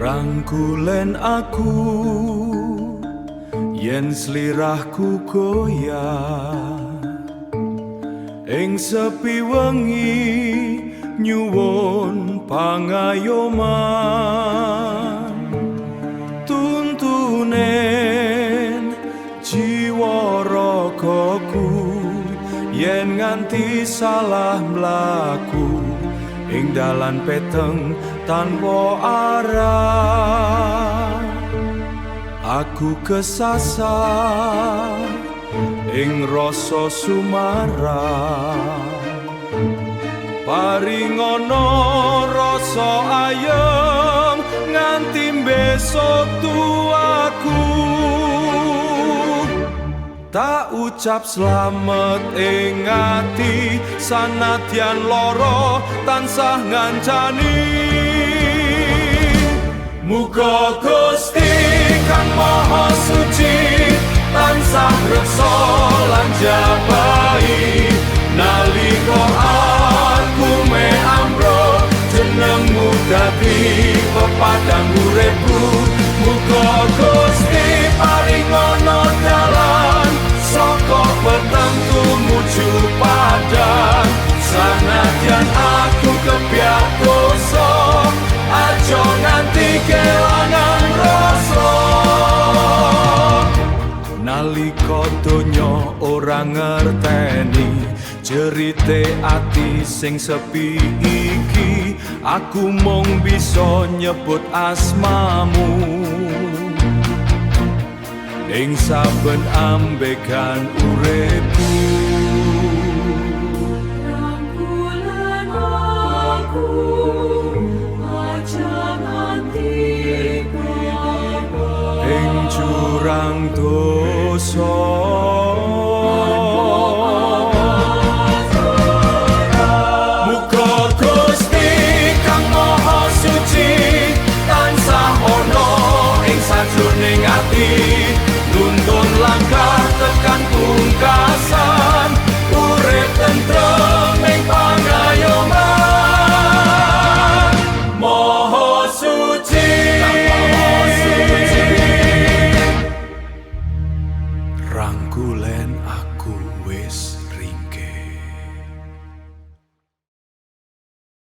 Rangkulen aku yen slirahku goyah, ing sepi wengi nyuwun pangayoman, tuntunen jiwa ragaku yen nganti salah mlaku ing dalan peteng tanpa arah. Aku kesasar ing rasa sumarah, paringono rasa ayem nganti besok tuaku. Tak ucap slamet ing ati sanadyan lara tansah ngancani. Muga Gusti kang Maha Suci tansah reksa lan jabahi nalika aku me ambruk, jenengmu dadi pepadang uripku. Muga Gusti paringono dalan saka peteng tumuju padang, sanadyan aku kebyak dosa, aja nganti kelangan rasa. Nalika donya ora ngerteni jerite ati sing sepi iki, aku mung bisa nyebut asmamu ing saben ambegan uripku. Rangkulen aku, aja nganti ing jurang dosa.